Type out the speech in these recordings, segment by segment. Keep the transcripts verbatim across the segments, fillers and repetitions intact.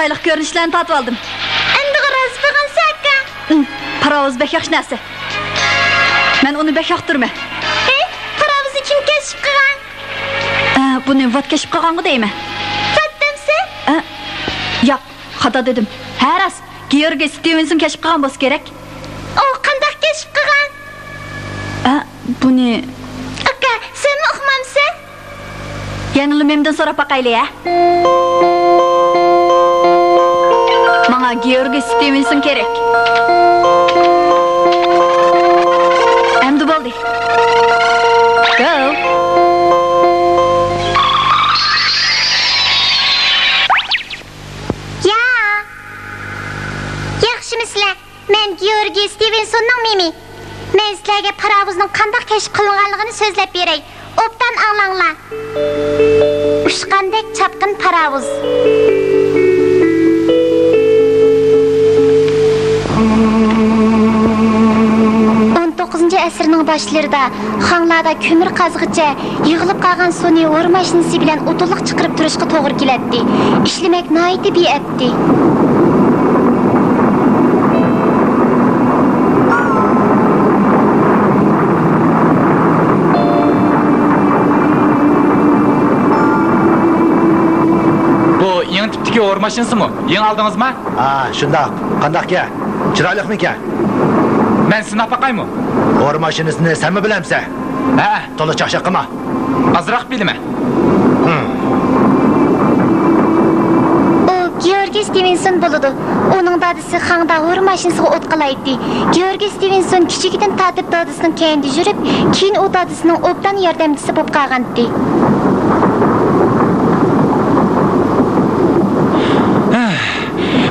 چىرايلىق كۆرۈنۈشلەرنى تارتىۋالدىم. ئەمدىغۇ رازى بولغانسەن ئاكا؟ ئىم، پاراۋۇز بەك ياخشى نەرسە. مەن ئۇنى بەك ياقتۇرىمەن. ھەي، پاراۋۇزنى كىم كەشىپ قىلغان؟ ئە، بۇنى ۋات كەشىپ قىلغانغۇ دەيمەن. ۋات دەمسەن؟ ئە، ياق، خاتا دېدىم. ھە، راست، گېئورگېي ستىۋېنسون كەشىپ قىلغان بولسا كېرەك. ئۇ قانداق كەشىپ قىلغان؟ ئە، بۇنى. ئاكا، سەنمۇ ئۇقمامسەن؟ يەنىلا مېمدىن سوراپ باقايلى، ھە؟ ماڭا گېئورگېي ستىۋېنسون كېرەك. ئەمدى بولدى. گو! يا! ياخشىمۇسىلەر؟ مەن گېئورگېي ستىۋېنسوننىڭ مېمى. مەن سىلەرگە پاراۋۇزنىڭ قانداق كەشىپ قىلىنغانلىقىنى سۆزلەپ بېرەي. ئوبدان ئاڭلاڭلار. ئۇچقاندەك چاپقىن پاراۋۇز. ئون توققۇزىنچى ئەسىرنىڭ باشلىرىدا خاڭلاردا كۆمۈر قازغىچە يىغىلىپ قالغان سۇنى ھور ماشىنىسى بىلەن ئۇدۇللۇق چىقىرىپ تۇرۇشقا توغرا كېلەتتى. ئىشلىمەك ناھايىتى بىئەپ. بۇ يېڭى تىپتىكى ھور ماشىنىسىمۇ؟ يېڭى ئالدىڭىزما؟ ھا، شۇنداق. قانداقكەن؟ چىرايلىقمىكەن؟ مەن سىناپ باقايمۇ؟ ھور ماشىنىسىنى سەنمۇ بىلەمسەن؟ ھە. تولا چاقچاق قىلما. ئازراق بىلىمەن. ھىم. ئۇ گېئورگېي ستىۋېنسون بولىدۇ. ئۇنىڭ دادىسى خاڭدا ھور ماشىنىسىغا ئوت قالايتتى. گېئورگېي ستىۋېنسون كىچىكىدىن تارتىپ دادىسىنىڭ كەينىدە يۈرۈپ، كېيىن ئۇ دادىسىنىڭ ئوبدان ياردەمچىسى بولۇپ قالغانىدى.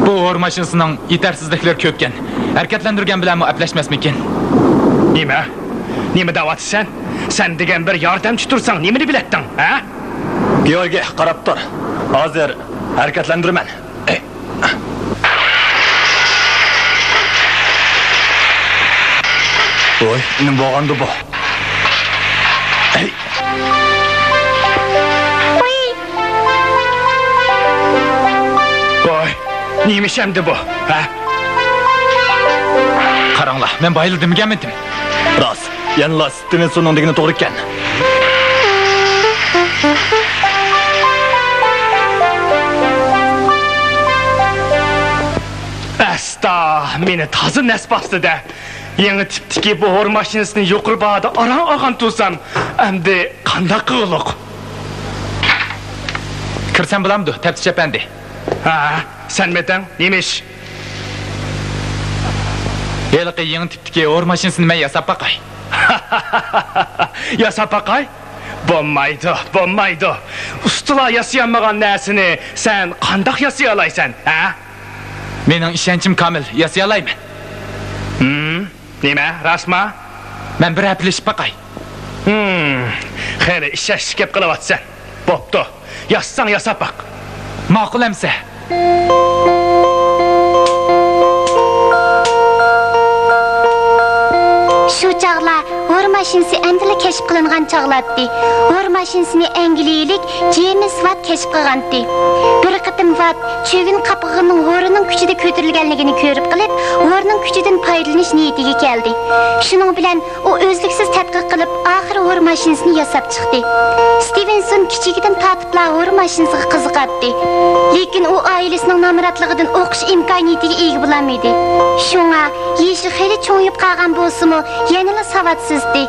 بۇ ھور ماشىنىسىنىڭ يېتەرسىزلىكلىرى كۆپكەن. ھەرىكەتلەندۈرگەن بىلەنمۇ ئەپلەشمەسمىكىن؟ نېمە؟ نېمە دەۋاتىسەن؟ سەن دېگەن بىر ياردەمچى تۇرساڭ، نېمىنى بىلەتتىڭ، ھە؟ گېئورگېي، قاراپ تۇر. ھازىر ھەرىكەتلەندۈرىمەن. ۋوي، نېمە بولغاندۇ بۇ؟ ھەي! ۋوي، نېمە ئىش ئەمدى بۇ، ھە؟ قاراڭلار، مەن بايىلا دېمىگەنمىدىم؟ راست، يەنىلا ستىۋېنسوننىڭ دېگىنى توغرا ئىكەن. ئەستا، مېنى تازا نەس باستى-دە. يېڭى تىپتىكى بۇ ھور ماشىنىسىنى يۇقىرى باھادا ئاران ئالغان تۇرسام، ئەمدى قانداق قىلغۇلۇق؟ كىرسەم بولامدۇ، تەپتىش ئەپەندى؟ ھە، سەنمىدىڭ؟ نېمە ئىش؟ ھېلىقى يېڭى تىپتىكى ھور ماشىنىسىنى مەن ياساپ باقاي. ياساپ باقاي؟ بولمايدۇ، بولمايدۇ. ئۇستىلار ياسىيالمىغان نەرسىنى سەن قانداق ياسىيالايسەن، ھە؟ مېنىڭ ئىشەنچىم كامىل، ياسىيالايمەن. ھىم، نېمە، راستما؟ مەن بىر ھەپىلىشىپ باقاي. ھىم، خېلى ئىشەنچلىك گەپ قىلىۋاتىسەن. بوپتۇ، ياسىساڭ ياساپ باق. ماقۇل ئەمسە. شۇ چاغلار ھور ماشىنىسى ئەمدىلا كەشىپ قىلىنغان چاغلاتتى. ھور ماشىنىسىنى ئەنگلىيىلىك جېيمىس ۋات كەشىپ قىلغانتى. بىر قېتىم ۋات چۆگۈن قاپقىقىنىڭ ھورىنىڭ كۈچىدە كۆتۈرۈلگەنلىكىنى كۆرۈپ قېلىپ، ھورنىڭ كۈچىدىن پايدىلىنىش نىيىتىگە كەلدى. شۇنىڭ بىلەن ئۇ ئۈزلۈكسىز تەتقىق قىلىپ، ئاخىرى ھور ماشىنىسىنى ياساپ چىقتى. ستىۋېنسون كىچىكىدىن تارتىپلا ھور ماشىنىسىغا قىزىقاتتى. لېكىن ئۇ ئائىلىسىنىڭ نامراتلىقىدىن ئوقۇش ئىمكانىيىتىگە ئىگە بولالمىدى. شۇڭا يېشى خېلى چوڭىيىپ قالغان بولسىمۇ، يەنىلا ساۋاتسىزدى.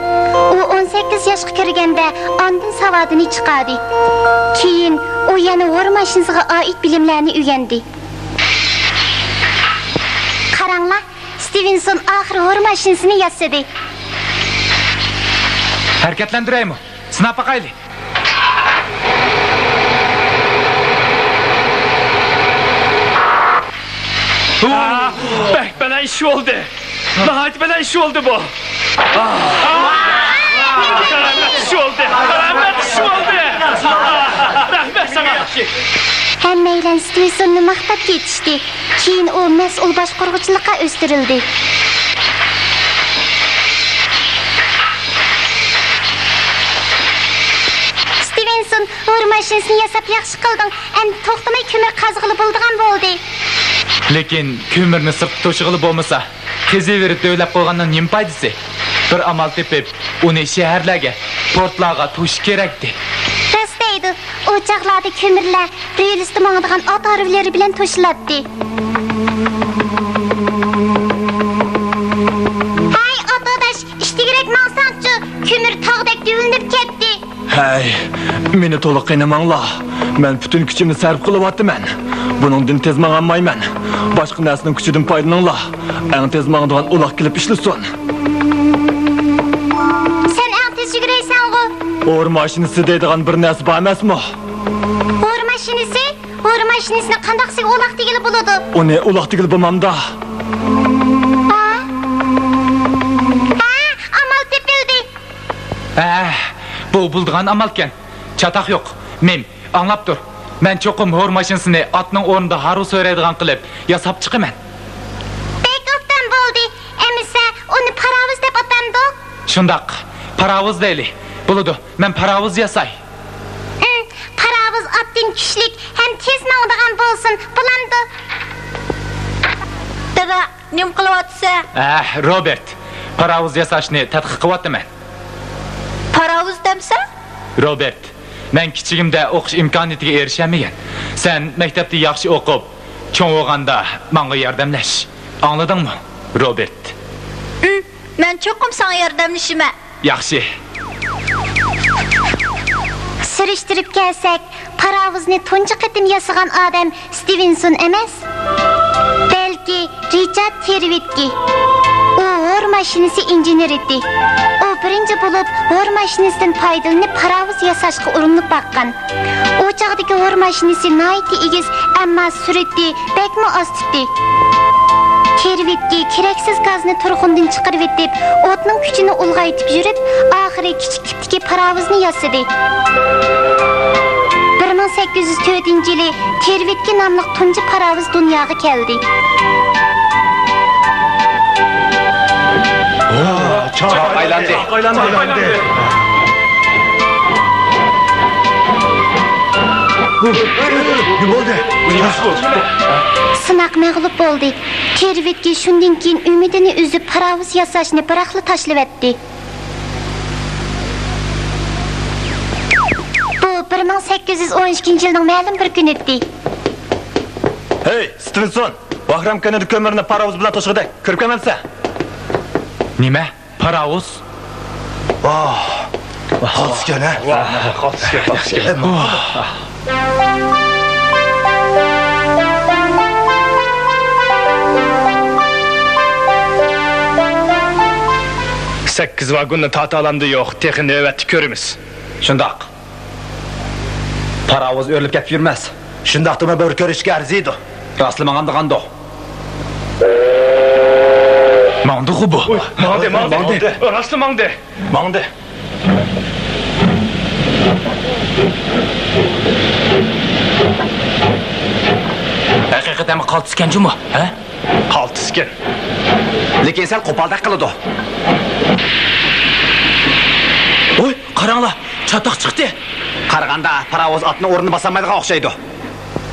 ئۇ ئون سەككىز ياشقا كىرگەندە ئاندىن ساۋادىنى چىقاردى. كېيىن ئۇ يەنە ھور ماشىنىسىغا ئائىت بىلىملەرنى ئۆگەندى. قاراڭلار، ستىۋېنسون ئاخىرى ھور ماشىنىسىنى ياسىدى. ھەرىكەتلەندۈرەيمۇ؟ سىناپ باقايلى. ئاھ، بەك بەلەن ئىش بولدى. ناھايىتى بەلەن ئىش بولدى بۇ. ئاھ. كارامەت ئىش بولدى. كارامەت ئىش بولدى. ئاھ، رەھمەت ساڭا. ھەممەيلەن ستىۋېنسوننى ماختاپ كېتىشتى. كېيىن ئۇ مەسئۇل باشقۇرغۇچىلىققا ئۆستۈرۈلدى. ستىۋېنسون ھور ماشىنىسىنى ياساپ ياخشى قىلدىڭ. ئەمدى توختىماي كۆمۈر قازغىلى بولىدىغان بولدى. لېكىن كۆمۈرنى سىرتتا توشۇغىلى بولمىسا، قېزىۋېرىپ دۆۋىلەپ قويغاننىڭ نېمە پايدىسى؟ بىر ئامال تېپىپ، ئۇنى شەھەرلەرگە، پورتلارغا توشۇش كېرەكتى. راست دەيدۇ، ئۇ چاغلاردا كۆمۈرلەر رېلىستا ماڭىدىغان ئات ھارۋىلىرى بىلەن توشۇلاتتى. ھەي، ئات ئاداش، ئىشتىگىرەك ماڭساڭچۇ، كۆمۈر تاغدەك دۆۋىلىنىپ كەتتى. ھەي، مېنى تولۇق قىينىماڭلار. مەن پۈتۈن كۈچۈمنى سەرپ قىلىۋاتىمەن. بۇنىڭدىن تېز ماڭالمايمەن. باشقا نەرسىنىڭ كۈچىدىن پايدىلىنىڭلار. ئەڭ تېز ماڭىدىغان ئۇلاغ كېلىپ ئىشلىسۇن. سەن ئەڭ تېز يۈگۈرەيسەنغۇ؟ ھور ماشىنىسى دەيدىغان بىر نەرسە بار ئەمەسمۇ؟ ھور ماشىنىسى؟ ھور ماشىنىسىنى قانداق سىگە ئۇلاغ دېگىلى بولىدۇ؟ ئۇنى ئۇلاغ دېگىلى بولمامدا؟ ھە؟ ھە، ئامال تېپىلدى. ھە، بۇ بولىدىغان ئامالكەن. چاتاق يوق. مىم، ئاڭلاپ تۇر. مەن چوقۇم ھور ماشىنىسىنى ئاتنىڭ ئورنىدا ھارۋا سۆرەيدىغان قىلىپ ياساپ چىقىمەن. بەك ئوبدان بولدى. ئەمىسە، ئۇنى پاراۋۇز دەپ ئاتامدۇ؟ شۇنداق. پاراۋۇز دەيلى. بولىدۇ. مەن پاراۋۇز ياساي. ئىم، پاراۋۇز ئاتتىن كۈچلۈك ھەم تېز ماڭىدىغان بولسۇن، بولامدۇ؟ دادا، نېمە قىلىۋاتىسەن؟ ئەھ، روبېرت، پاراۋۇز ياساشنى تەتقىق قىلىۋاتىمەن. پاراۋۇز دەمسەن؟ روبېرت، مەن كىچىكىمدە ئوقۇش ئىمكانىيىتىگە ئېرىشەلمىگەن. سەن مەكتەپتە ياخشى ئوقۇپ، چوڭ بولغاندا ماڭا ياردەملەش. ئاڭلىدىڭمۇ، روبېرت؟ ئىم، مەن چوقۇم ساڭا ياردەملىشىمەن. ياخشى. سۈرۈشتۈرۈپ كەلسەك، پاراۋۇزنى تۇنجى قېتىم ياسىغان ئادەم ستىۋېنسون ئەمەس، بەلكى رىچارد تېرۋىتكى. ئۇ ھور ماشىنىسى ئىنژېنېرى ئىدى. ئۇ بىرىنچى بولۇپ ھور ماشىنىسىدىن پايدىلىنىپ پاراۋۇز ياساشقا ئۇرۇنۇپ باققان. ئۇ چاغدىكى ھور ماشىنىسى ناھايىتى ئېگىز، ئەمما سۈرئىتى بەكمۇ ئاز ئىدى. تېرۋىتكى كېرەكسىز گازنى تۇرخۇندىن چىقىرىۋېتىپ، ئوتنىڭ كۈچىنى ئۇلغايتىپ يۈرۈپ، ئاخىرى كىچىك تىپتىكى پاراۋۇزنى ياسىدى. بىر مىڭ سەككىز يۈز تۆتىنچى يىلى تېرۋىتكى ناملىق تۇنجى پاراۋۇز دۇنياغا كەلدى. چاق ئايلاندى. چاق ئايلاندى. نېمە بولدى؟ سىناق مەغلۇپ بولدى. تېرۋىتكى شۇندىن كېيىن ئۈمىدىنى ئۈزۈپ، پاراۋۇز ياساشنى بىراقلا تاشلىۋەتتى. بۇ بىر مىڭ سەككىز يۈز ئون ئىككىنچى يىلنىڭ مەلۇم بىر كۈنى ئىدى. ھەي، ستىۋېنسون! باھرام كەينىدە كۆمۈرنى پاراۋۇز بىلەن توشۇغۇدەك. كۆرۈپ كەلمەمسەن؟ نېمە؟ پاراۋۇز؟ ۋاھ! قالتىسكەن، ھە؟ ۋاھ، قالتىسكەن، قالتىسكەن. سەككىز ۋاگوننى تارتالامدۇ يوق، تېخى نۆۋەتتە كۆرىمىز. شۇنداق. پاراۋۇز ئۆرۈلۈپ كەتكە يۈرمەس. شۇنداقتىمۇ بىر كۆرۈشكە ئەرزىيدۇ. راستلا ماڭامدىغاندۇ؟ ماڭدىغۇ بۇ. ئۇي، ماڭدى، ماڭدى، ماڭدى. راستلا ماڭدى. ماڭدى. ھەقىقەتەنمۇ قالتىسكەن جۇمۇ، ھە؟ قالتىسكەن. لېكىن سەل قوپالدەك قىلىدۇ. ۋوي، قاراڭلار، چاتاق چىقتى. قارىغاندا پاراۋۇز ئاتنىڭ ئورنىنى باسالمايدىغان ئوخشايدۇ.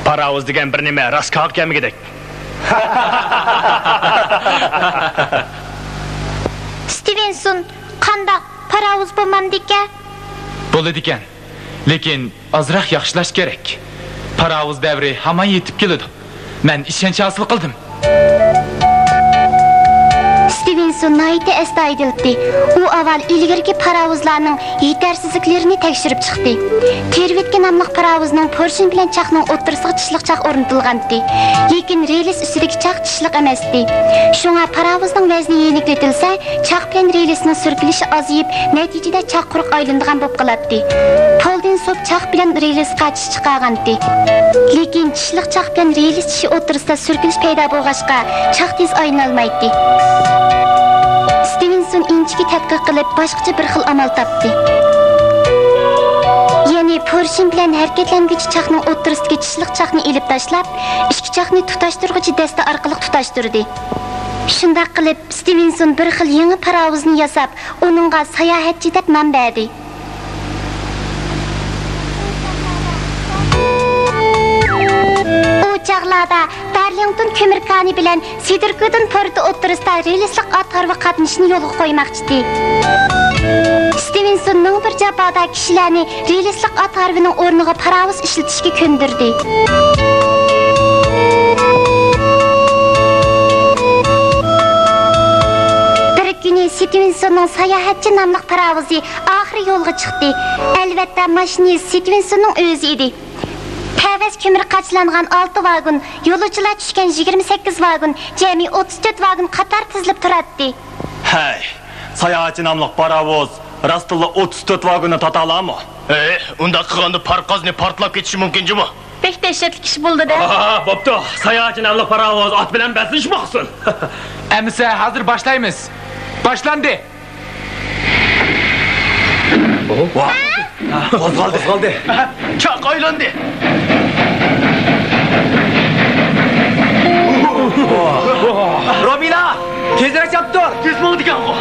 پاراۋۇز دېگەن بىر نېمە، راست كاغا كەلمىگۈدەك. ستىۋېنسون، قانداق، پاراۋۇز بولمامدىكەن؟ بولىدىكەن. لېكىن ئازراق ياخشىلاش كېرەك. پاراۋۇز دەۋرى ھامان يېتىپ كېلىدۇ. مەن ئىشەنچ ھاسىل قىلدىم. ستىۋېنسون ناھايىتى ئەستايىدىل ئىدى. ئۇ ئاۋۋال ئىلگىرىكى پاراۋۇزلارنىڭ يېتەرسىزلىكلىرىنى تەكشۈرۈپ چىقتى. تېرۋىتكى ناملىق پاراۋۇزنىڭ پورشىن بىلەن چاقنىڭ ئوتتۇرىسىغا چىشلىق چاق ئورنىتىلغانىدى. لېكىن رېلىس ئۈستىدىكى چاق چىشلىق ئەمەستى. شۇڭا پاراۋۇزنىڭ ۋەزنى يېنىكلىتىلسە، چاق بىلەن رېلىسنىڭ سۈركىلىشى ئازىيىپ، نەتىجىدە چاق قۇرۇق ئايلىنىدىغان بولۇپ قالاتتى. پولدىن سوپ چاق بىلەن رېلىسقا چىش چىقارغانتى. لېكىن چىشلىق چاق بىلەن رېلىس چىشى ئوتتۇرىسىدا سۈركىلىش پەيدا بولغاچقا، چاق تېز ئايلىنالمايتتى. ستىۋېنسون ئىنچىكە تەتقىق قىلىپ، باشقىچە بىر خىل ئامال تاپتى. يەنى پورشىن بىلەن ھەرىكەتلەنگۈچى چاقنىڭ ئوتتۇرىسىدىكى چىشلىق چاقنى ئېلىپ تاشلاپ، ئىككى چاقنى تۇتاشتۇرغۇچى دەستە ئارقىلىق تۇتاشتۇردى. شۇنداق قىلىپ، ستىۋېنسون بىر خىل يېڭى پاراۋۇزنى ياساپ، ئۇنىڭغا ساياھەتچى دەپ نام بەردى. چاغلاردا دارلىڭتون كۆمۈر كانى بىلەن سىدركودون پورتى ئوتتۇرىسىدا رېلىسلىق ئات ھارۋا قاتنىشىنى يولغا قويماقچىدى. ستىۋېنسون مىڭ بىر جاپادا كىشىلەرنى رېلىسلىق ئات ھارۋىنىڭ ئورنىغا پاراۋۇز ئىشلىتىشكە كۆندۈردى. بىر كۈنى ستىۋېنسوننىڭ ساياھەتچى ناملىق پاراۋۇزى ئاخىرى يولغا چىقتى. ئەلۋەتتە، ماشىنىست ستىۋېنسوننىڭ ئۆزى ئىدى. تەۋەس كۆمۈر قاچىلانغان ئالتە ۋاگون، يولۇچىلار چۈشكەن يىگىرمە سەككىز ۋاگون، جەمئىي ئوتتۇز تۆت ۋاگون قاتار تىزىلىپ تۇراتتى. ھەي، ساياھەتچى ناملىق پاراۋۇز راستتىنلا ئوتتۇز تۆت ۋاگوننى تارتالامۇ؟ ھەي، ئۇنداق قىلغاندا پارقازنى پارتلاپ كېتىشى مۇمكىن جۇمۇ. بەك دەھشەتلىك ئىش بولدى-دە. ئاھا، بوپتۇ. ساياھەتچى ناملىق پاراۋۇز ئات بىلەن بەسلىشىپ باقسۇن. ئەمىسە، ھازىر باشلايمىز. باشلاندى. ۋاھ! قوزغالدى. قوزغالدى. چاق ئايلاندى. رومىلا، تېزرەك چاپتۇر. تېز بولىدىكەنغۇ.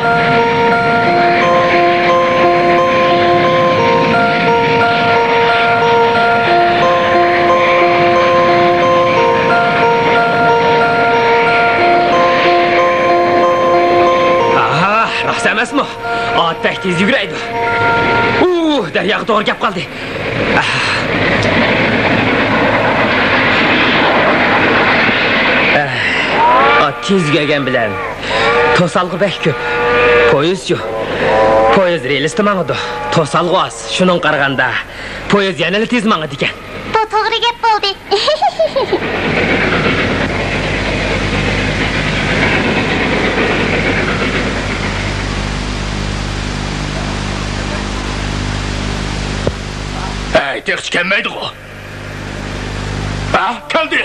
ئاھ، راست ئەمەسمۇ؟ ئات بەك تېز يۈگۈرەيدۇ. ئۇ، دەرياغا توغرا كەپ قالدى. ئات تېز يۈگۈرگەن بىلەن توسالغۇ بەك كۆپ. پويىزچۇ؟ پويىز رېلىستا ماڭىدۇ. توسالغۇ ئاز. شۇنىڭغا قارىغاندا، پويىز يەنىلا تېز ماڭىدىكەن. بۇ توغرا گەپ بولدى. ھەي، تېخىچە كەلمەيدىغۇ؟ ھە، كەلدى.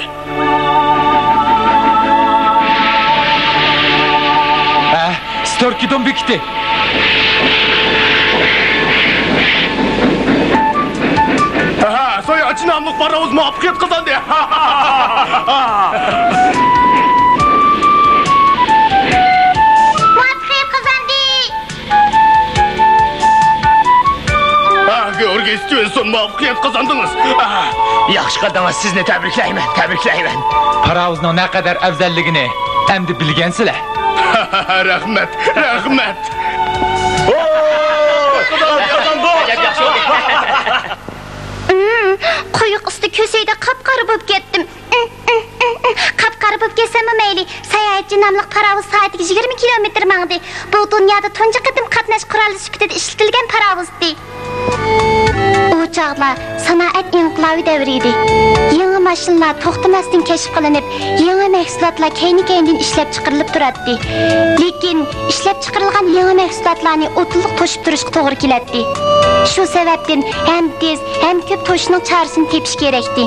ھە، ستوركىدون بېكىتى. ھە، ساياھەتچى ناملىق پاراۋۇز مۇۋەپپەقىيەت قازاندى. مۇۋەپپەقىيەت قازاندى. ئاھ، گېئورگىي ستىۋېنسون، مۇۋەپپەقىيەت قازاندىڭىز. ئاھ. ياخشى قىلدىڭىز، سىزنى تەبرىكلەيمەن، تەبرىكلەيمەن. پاراۋۇزنىڭ نەقەدەر ئەۋزەللىكىنى ئەمدى بىلگەنسىلەر. رەھمەت، رەھمەت. ئىم، قويۇق ئىستا كۆسەيدە قاپقارا بولۇپ كەتتىم. قاپقارا بولۇپ كەتسەممۇ مەيلى، ساياھەتچى ناملىق پاراۋۇز سائىتىگە يىگىرمە كىلومېتىر ماڭدى. بۇ دۇنيادا تۇنجى قېتىم قاتناش قورالى سۈپىتىدە ئىشلىتىلگەن پاراۋۇز ئىدى. ئۇ چاغلار سانائەت ئىنقىلابى دەۋرى ئىدى. يېڭى ماشىنىلار توختىماستىن كەشىپ قىلىنىپ، يېڭى مەھسۇلاتلار كەينى-كەينىدىن ئىشلەپ چىقىرىلىپ تۇراتتى. لېكىن ئىشلەپ چىقىرىلغان يېڭى مەھسۇلاتلارنى ئوتتۇرىلىق توشۇپ تۇرۇشقا توغرا كېلەتتى. شۇ سەۋەبتىن ھەم تېز، ھەم كۆپ توشۇشنىڭ چارىسىنى تېپىش كېرەكتى.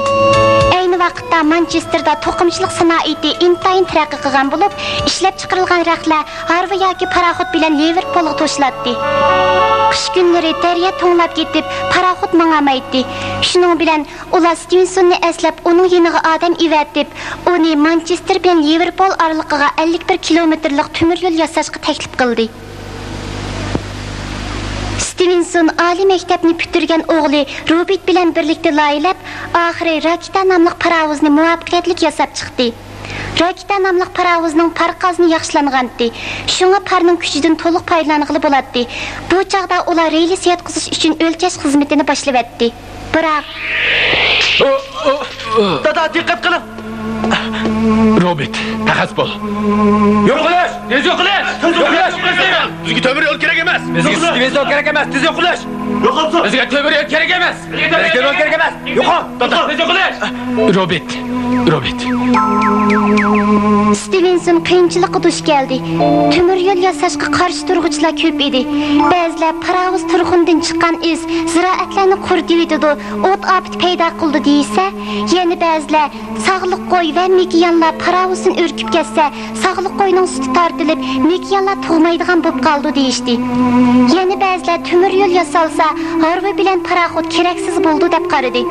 ئەينى ۋاقىتتا مانچېستېردا توقۇمىچىلىق سانائىتى ئىنتايىن تەرەققىي قىلغان بولۇپ، ئىشلەپ چىقىرىلغان رەختلەر ھارۋا ياكى پاراخوت بىلەن لىۋېرپولغا توشۇلاتتى. قىش كۈنلىرى دەريا توڭلاپ كېتىپ، پاراخوت ماڭالمايتتى. شۇنىڭ بىلەن ئۇلار ستىۋېنسوننى ئەسلەپ، ئۇنىڭ يېنىغا ئادەم ئەۋەتىپ، ئۇنى مانچېستېر بىلەن لىۋېرپول ئارىلىقىغا ئەللىك بىر كىلومېتىرلىق تۆمۈر يول ياساشقا تەكلىپ قىلدى. ستىۋېنسون ئالىي مەكتەپنى پۈتتۈرگەن ئوغلى روبېرت بىلەن بىرلىكتە لايىھەلەپ، ئاخىرى راكېتا ناملىق پاراۋۇزنى مۇۋەپپەقىيەتلىك ياساپ چىقتى. راكېتا ناملىق پاراۋۇزنىڭ پارقازنى ياخشىلانغانتى، شۇڭا پارنىڭ كۈچىدىن تولۇق پايدىلانغىلى بولاتتى. بۇ چاغدا ئۇلار رېلىس ياتقۇزۇش ئۈچۈن ئۆلچەش خىزمىتىنى باشلىۋەتتى. بىراق، دادا، دىققەت قىلىڭ! روبېرت، تەخەس بول. يوقىلىش! تېز يوقىلىش! تېز يوقىلىش! بىزگە تۆمۈر يول كېرەك ئەمەس! بىزگە ستىۋېنسون كېرەك ئەمەس! تېز يوقىلىش! يوقالسۇن! بىزگە تۆمۈر يول كېرەك ئەمەس! بىزگە تۆمۈر يول كېرەك ئەمەس! يوقال! دادا، تېز يوقىلىش! روبېرت، روبېرت. ستىۋېنسون قىيىنچىلىققا دۇچ كەلدى. تۆمۈر يول ياساشقا قارشى تۇرغۇچىلار كۆپ ئىدى. بەزىلەر پاراۋۇز تۇرخۇنىدىن چىققان ئىس زىرائەتلەرنى قۇرۇتۇۋېتىدۇ، ئوت ئاپىتى پەيدا قىلىدۇ دېيىشسە، يەنە بەزىلەر ساغلىق قوي ۋە مېكىيانلار پاراۋۇزدىن ئۈركۈپ كەتسە، ساغلىق قوينىڭ سۈتى تارتىلىپ، مېكىيانلار تۇغمايدىغان بولۇپ قالىدۇ دېيىشتى. يەنە بەزىلەر تۆمۈر يول ياسالسا، ھارۋا بىلەن پاراخوت كېرەكسىز بولىدۇ دەپ قارىدى.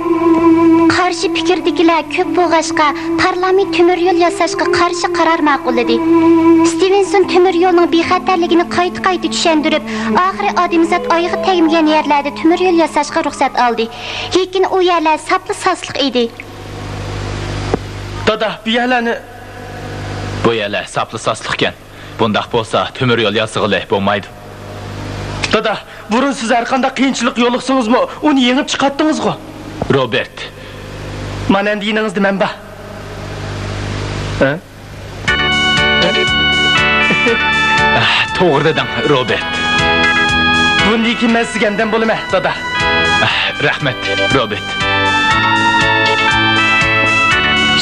قارشى پىكىردىكىلەر كۆپ بولغاچقا، پارلامېنت تۆمۈر يول ياساشقا قارشى قارار ماقۇللىدى. ستىۋېنسون تۆمۈر يولنىڭ بىخەتەرلىكىنى قايتا-قايتا چۈشەندۈرۈپ، ئاخىرى ئادەمزات ئايىغى تەگمىگەن يەرلەردە تۆمۈر يول ياساشقا رۇخسەت ئالدى. لېكىن ئۇ يەرلەر ساپلا ساسلىق ئىدى. دادا، بۇ يەرلەرنى. بۇ يەرلەر ساپلا ساسلىقكەن. بۇنداق بولسا، تۆمۈر يول ياسىغىلى بولمايدۇ. دادا، بۇرۇن سىز ھەرقانداق قىيىنچىلىق يولۇقسىڭىزمۇ، ئۇنى يېڭىپ چىقاتتىڭىزغۇ؟ روبېرت. مانا ئەمدى يېنىڭىزدا مەن بار. ھە؟ توغرا دېدىڭ، روبېرت. بۇندىن كېيىن مەن سىزگە ھەمدەم بولىمەن، دادا. رەھمەت، روبېرت.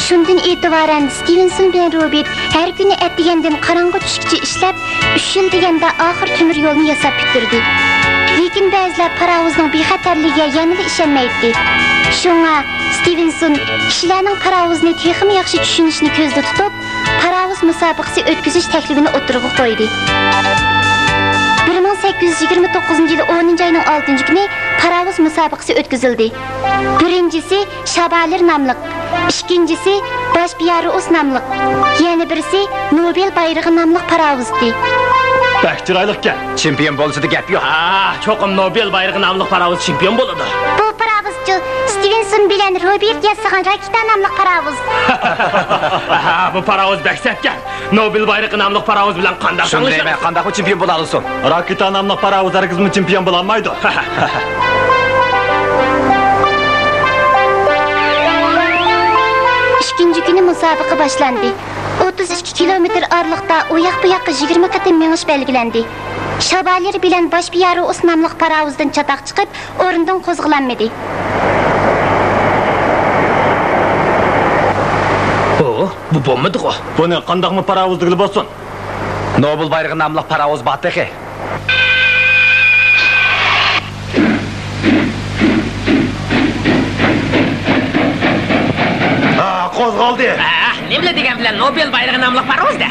شۇندىن ئېتىبارەن ستىۋېنسون بىلەن روبېرت ھەر كۈنى ئەتىگەندىن قاراڭغۇ چۈشكىچە ئىشلەپ، ئۈچ يىل دېگەندە ئاخىر تۆمۈر يولنى ياساپ پۈتتۈردى. لېكىن بەزىلەر پاراۋۇزنىڭ بىخەتەرلىكىگە يەنىلا ئىشەنمەيتتى. شۇڭا ستىۋېنسون كىشىلەرنىڭ پاراۋۇزنى تېخىمۇ ياخشى چۈشىنىشىنى كۆزدە تۇتۇپ، پاراۋۇز مۇسابىقىسى ئۆتكۈزۈش تەكلىپىنى ئوتتۇرىغا قويدى. بىر مىڭ سەككىز يۈز يىگىرمە توققۇزىنچى يىلى ئونىنچى ئاينىڭ ئالتىنچى كۈنى پاراۋۇز مۇسابىقىسى ئۆتكۈزۈلدى. بىرىنچىسى شابالېر ناملىق، ئىككىنچىسى باش بىيارۇئۇس ناملىق، يەنە بىرسى نوبېل بايرىقى ناملىق پاراۋۇزتى. بەك چىرايلىقكەن. چېمپىيون بولۇشىدا گەپ يوق. ھا، چوقۇم نوبېل بايرىقى ناملىق پاراۋۇز چېمپىيون بولىدۇ. بۇ پاراۋۇزچۇ ستىۋېنسون بىلەن روبېرت ياسىغان راكېتا ناملىق پاراۋۇز. ھا، بۇ پاراۋۇز بەك سەتكەن. نوبېل بايرىقى ناملىق پاراۋۇز بىلەن قانداق شۇنى تەڭلىشىمىز؟ دەيمەن، قانداقمۇ چېمپىيون بولالايسۇن؟ راكېتا ناملىق پاراۋۇز ھەرگىزمۇ چېمپىيون بولالمايدۇ. ئىككىنچى كۈنى مۇسابىقە باشلاندى. ئوتتۇز ئىككى كىلومېتىر ئارىلىقتا ئۇ ياق بۇ ياققا يىگىرمە قېتىم مېڭىش بەلگىلەندى. شابالېر بىلەن باش بىيارۇئۇس ناملىق پاراۋۇزدىن چاتاق چىقىپ، ئورنىدىن قوزغىلالمىدى. ئۇ، بۇ بولمىدىغۇ؟ بۇنى قانداقمۇ پاراۋۇز دېگىلى بولسۇن؟ نوبېل بايرىقى ناملىق پاراۋۇز بار تېخى. ھا، قوزغالدى. ئاھ، نېمىلا دېگەن بىلەن نوبېل بايرىقى ناملىق پاراۋۇز دە.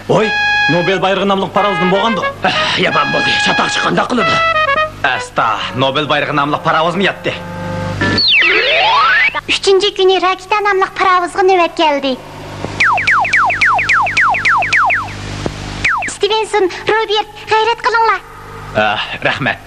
ۋوي، نوبېل بايرىقى ناملىق پاراۋۇز نېمە بولغاندۇ؟ ئاھ، يامان بولدى. چاتاقچى قانداق قىلىدۇ؟ ئەستا، نوبېل بايرىقى ناملىق پاراۋۇزمۇ ياتتى. ئۈچىنچى كۈنى راكېتا ناملىق پاراۋۇزغا نۆۋەت كەلدى. ستىۋېنسون، روبېرت، غەيرەت قىلىڭلار. ئاھ، رەھمەت.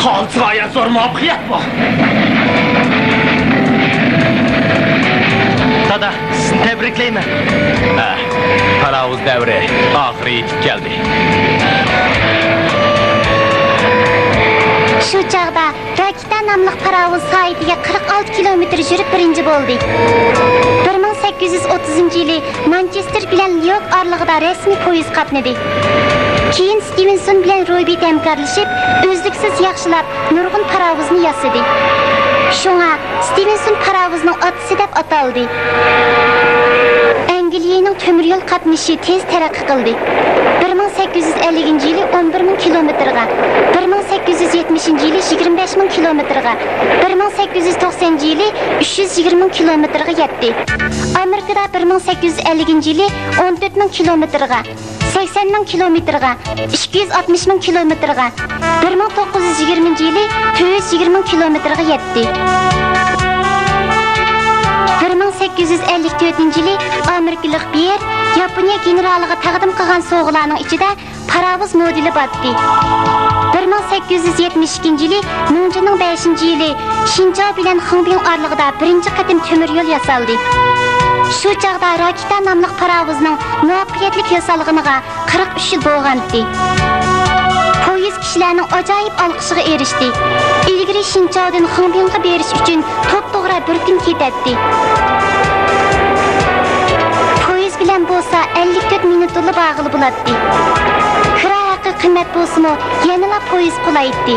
ھا، غايەت زور مۇۋەپپەقىيەت بۇ. دادا، سىزنى تەبرىكلەيمەن. ھە، پاراۋۇز دەۋرى ئاخىرى يېتىپ كەلدى. شۇ چاغدا راكېتا ناملىق پاراۋۇز سائىتىگە قىرىق ئالتە كىلومېتىر يۈرۈپ بىرىنچى بولدى. بىر مىڭ سەككىز يۈز ئوتتۇزىنچى يىلى مانچېستېر بىلەن نيۇ يورك ئارىلىقىدا رەسمىي پويىز قاتنىدى. كېيىن ستىۋېنسون بىلەن روبېرت ھەمكارلىشىپ، ئۈزلۈكسىز ياخشىلاپ، نۇرغۇن پاراۋۇزنى ياسىدى. شۇڭا ستىۋېنسون پاراۋۇزنىڭ ئاتىسى دەپ ئاتالدى. ئەنگلىيەنىڭ تۆمۈر يول قاتنىشى تېز تەرەققىي قىلدى. بىر مىڭ سەككىز يۈز ئەللىكىنچى يىلى ئون بىر مىڭ كىلومېتىرغا، بىر مىڭ سەككىز يۈز يەتمىشىنچى يىلى يىگىرمە بەش مىڭ كىلومېتىرغا، بىر مىڭ سەككىز يۈز توقسەنىنچى يىلى ئۈچ يۈز يىگىرمە مىڭ كىلومېتىرغا يەتتى. ئامېرىكىدا بىر مىڭ سەككىز يۈز ئەللىكىنچى يىلى ئون تۆت مىڭ كىلومېتىرغا، سەكسەن مىڭ كىلومېتىرغا، ئىككى يۈز ئاتمىش مىڭ كىلومېتىرغا، بىر مىڭ توققۇز يۈز يىگىرمىنچى يىلى تۆت يۈز يىگىرمە مىڭ كىلومېتىرغا يەتتى. بىر مىڭ سەككىز يۈز ئەللىك تۆتىنچى يىلى ئامېرىكىلىق بېيېر ياپونىيە گېنېرالىغا تەقدىم قىلغان سوۋغىلارنىڭ ئىچىدە پاراۋۇز مودېلى بار ئىدى. بىر مىڭ سەككىز يۈز يەتمىش ئىككىنچى يىلى مىڭجىنىڭ بەشىنچى يىلى شىنچاۋ بىلەن خېڭبىڭ ئارىلىقىدا بىرىنچى قېتىم تۆمۈر يول ياسالدى. شۇ چاغدا راكېتا ناملىق پاراۋۇزنىڭ مۇۋەپپەقىيەتلىك ياسالغىنىغا قىرىق ئۈچ يىل بولغانىدى. پويىز كىشىلەرنىڭ ئاجايىپ ئالقىشىغا ئېرىشتى. ئىلگىرى شىنچاۋدىن خېڭبىڭغا بېرىش ئۈچۈن توپتوغرا بىر كۈن كېتەتتى. پويىز بىلەن بولسا ئەللىك تۆت مىنۇتتىلا بارغىلى بولاتتى. كىرا ھەققى قىممەت بولسىمۇ، يەنىلا پويىز قۇلايتتى.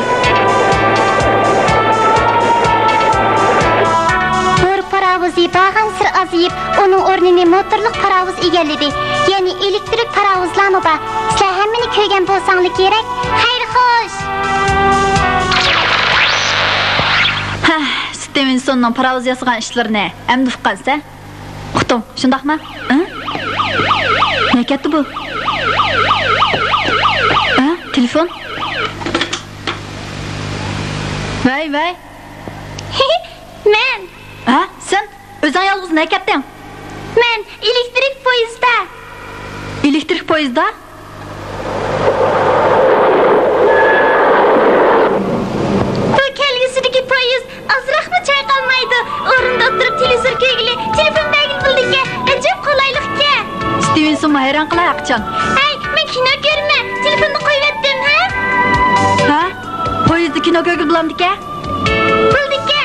بور پاراۋۇزى بارغانسېرى ئازىيىپ، ئۇنىڭ ئورنىنى موتورلۇق پاراۋۇز ئىگىلىدى. يەنى ئېلېكتىرىك پاراۋۇزلارمۇ بار. سىلەر ھەممىنى كۆرگەن بولساڭلار كېرەك. خەير خوش! ھە، ستىۋېنسوننىڭ پاراۋۇز ياسىغان ئىشلىرىنى ئەمدى ئۇققانسەن؟ ئۇقتۇڭ، شۇنداقمۇ؟ ھە؟ نەگە كەتتى بۇ؟ ھە؟ تېلېفون؟ ۋەي، ۋەي. مەن. ھە؟ سەن؟ ئۆزۈڭ يالغۇز نەگە كەتتىڭ؟ مەن ئېلېكتىرىك پويىزدا. ئېلېكتىرىك پويىزدا؟ بۇ كەلگۈسىدىكى پويىز ئازراقمۇ چايقالمايدۇ. ئورنىدا ئولتۇرۇپ تېلېۋىزور كۆرگىلى، تېلېفون بەرگىلى بولىدىكەن. ئەجەب قولايلىقكەن. ستىۋېنسونمۇ ھەيران قالار ھەرقاچان. ھەي، مەن كىنو كۆرىمەن. تېلېفوننى قويۇۋەتتىم، ھە؟ ھە؟ پويىزدا كىنو كۆرگىلى بولامدىكەن؟ بولىدىكەن.